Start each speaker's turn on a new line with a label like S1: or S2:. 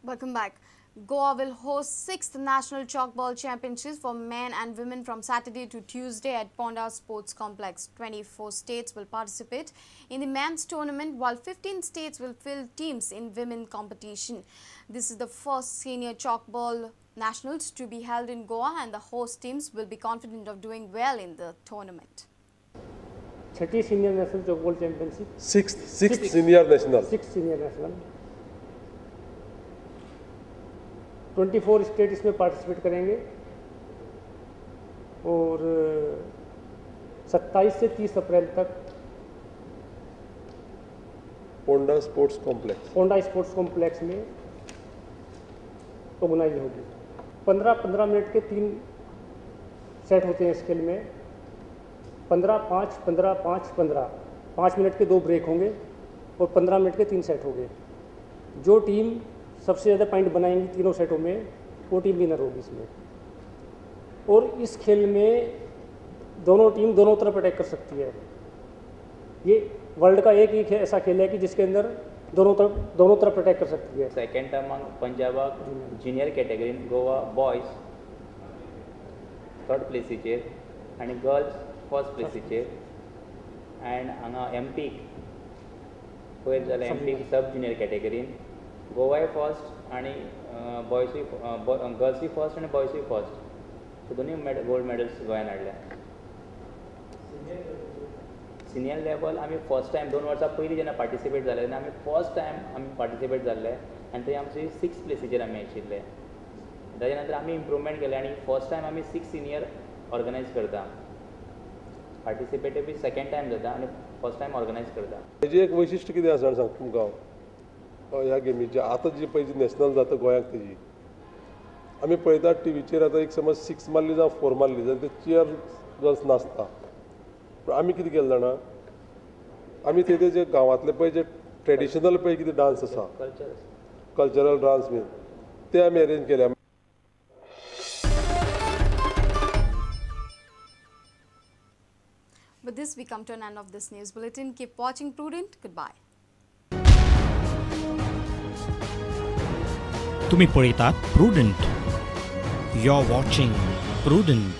S1: Welcome back. Goa will host 6th National Tchoukball Championships for men and women from Saturday to Tuesday at Ponda Sports Complex. 24 states will participate in the men's tournament, while 15 states will field teams in women competition. This is the first senior Tchoukball nationals to be held in Goa, and the host teams will be confident of doing well in the tournament.
S2: Chhathi senior national tchoukball championship,
S3: sixth senior national,
S2: sixth senior national, 24 state इसमें participate करेंगे और 27 से 30 अप्रैल तक
S3: Ponda sports complex,
S2: Ponda sports complex में organise होगी। 15-15 minute K 3 set होते हैं इस खेल में। 15 5 15 5 15, 5 minute K 2 break होंगे और 15 minute K 3 set होंगे। जो टीम सबसे ज़्यादा पॉइंट बनाएंगी तीनों सेटों में, वो टीम विनर होगी इसमें। और इस खेल में दोनों टीम दोनों तरफ अटैक कर सकती है। ये वर्ल्ड का एक ही ऐसा खेल है कि जिसके अंदर दोनों तरफ अटैक कर सकती है।
S4: सेकेंड टर्माक पंजाबाक ज्युनियर कॅटेगरीन गोवा बॉयज थर्ड प्लेसीचेर आनी गर्ल्स फर्स्ट प्लेसीचेर। एंड हांगा एमपीक पयर जाल्यार एमपीक सब ज्युनियर कॅटेगरीन गोवाय फर्स्ट आनी बॉयसूय गर्ल्सूय फर्स्ट आनी बॉयसूय फर्स्ट। सो दोनूय गोल्ड मेडल्स गोंयान हाडल्या। सिनियर लेवल आमी फर्स्ट टायम 2 वर्सां पयलीं जेन्ना पार्टिसिपेट जाले तेन्ना आमी फर्स्ट टायम आमी पार्टिसिपेट जाल्ले आनी थंय आमची 6 प्लेसीचेर आमी आशिल्ले। ताच्या नंतर आमी इम्प्रूवमेंट केलें आनी फर्स्ट टायम आमी 6 सिनियर ऑर्गनायज करता। पार्टिसिपेटय बी सेकेंड टायम जाता आनी फर्स्ट टायम ऑर्गनायज करता।
S3: हेजें एक वैशिश्ट कितें आसा सांग तुमकां हांव ह्या गेमीचें। आतां जी पळय जी नॅशनल जाता गोंयांत तेजी आमी पळयतात टिवीचेर। आतां एक समज 6 मारली जावं 4 मारली जाल्यार ते चियर गर्ल्स नाचता। पूण आमी कितें केलें जाणा, आमी ते जे गांवांतले पळय जे ट्रेडिशनल पळय कितें डांस आसा, कल्चरल डांस बीन ते आमी अरेंज केल्या।
S1: With this, we come to an end of this news bulletin. Keep watching Prudent. Goodbye.
S5: तुम्ही पळयतात Prudent. You are watching Prudent.